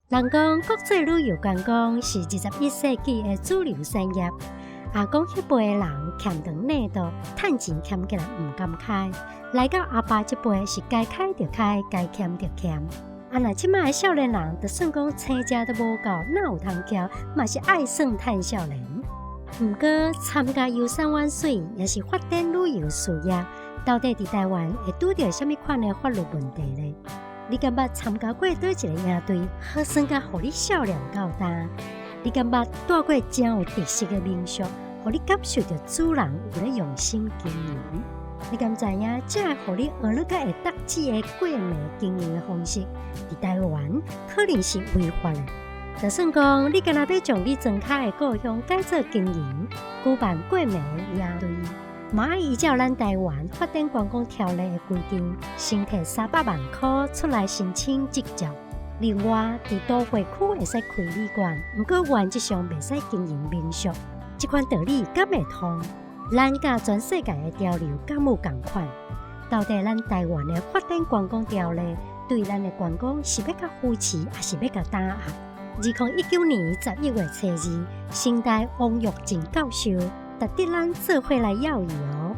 人講國際旅遊觀光是21世紀的主流產業。阿公彼輩的人儉長領肚，趁錢儉起來毋甘開，來到阿爸這輩是該開就開，該儉就儉。啊，若這馬的少年人，就算講生食都無夠，哪有通儉，嘛是愛算趁少年。毋過參加遊山玩水，抑是發展旅遊事業，到底佇台灣會拄著啥物款的法律問題呢？你敢捌參加過佗一个營隊，好耍甲予你少年到今？你敢捌蹛過誠有特色的民宿，予你感受著主人有咧用心經營？你敢知影？這个予你學了閣會得志的過暝經營的方式，佇台灣可能是違法的。就算講你干焦欲將你莊跤的故鄉改做經營，舉辦過暝營隊，嘛愛依照咱台灣發展觀光條例的規定，先提300萬箍出來申請執照。另外，佇都會區會使開旅館，毋過原則上袂使經營民宿。這款道理敢會通？咱佮全世界的潮流敢有仝款？到底咱台灣的發展觀光條例對咱的觀光是欲共扶持，抑是欲共打壓？2019年11月初2，成大王育靖教授值得咱做伙來要伊哦。